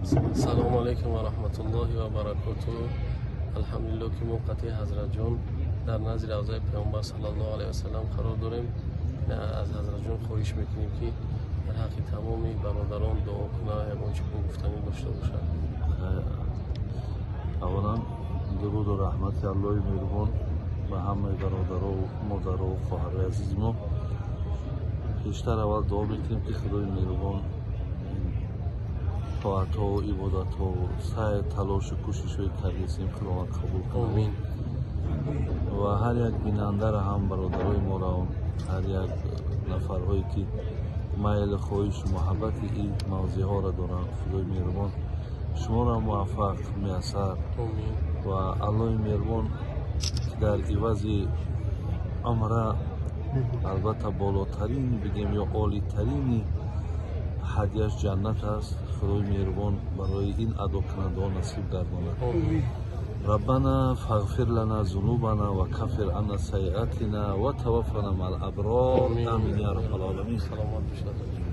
Салому алайкум ва раҳматуллоҳи ва баракоту. Алҳамдулилло, ки мо қатъи ҳазратҷон дар назди равзаи Паёмбар саллаллоҳу алайҳи васаллам қарор дорем. Аз ҳазратҷон хоҳиш мекунем, ки дар ҳаққи тамоми бародарон дуо кунад, ягон чӣ гуфтанӣ дошта бошад. Аввалан, дуруду раҳмати Аллоҳи меҳрубон ба ҳамаи бародарову модарову хоҳарои азизи мо. Пештар аввал дуо мекунем, ки Худои меҳрубон тоатҳову ибодатҳову саъю талошу кӯшишҳои кардесем, Худованд қабул кунад. Омин. Ва ҳар як бинандаро ҳам, бародарои моро, ҳар як нафарҳое, ки майлу хоҳишу муҳаббати ин мавзеъҳоро доранд, Худои меҳрубон шуморо муваффақ, муяссар Омин. ва Аллоҳи меҳрубон, ки дар ивази умра, албатта, болотарин бигем ё олитарини ҳадияш ҷаннат аст, Худои меҳрубон барои ин адокунандаҳо насиб гардонад. Омин. ربنا فاغفر لنا ذنوبنا وكفر عنا سيئاتنا وتوفنا مع الأبرار. آمين. آمين يا رب العالمين. Саломат бошад.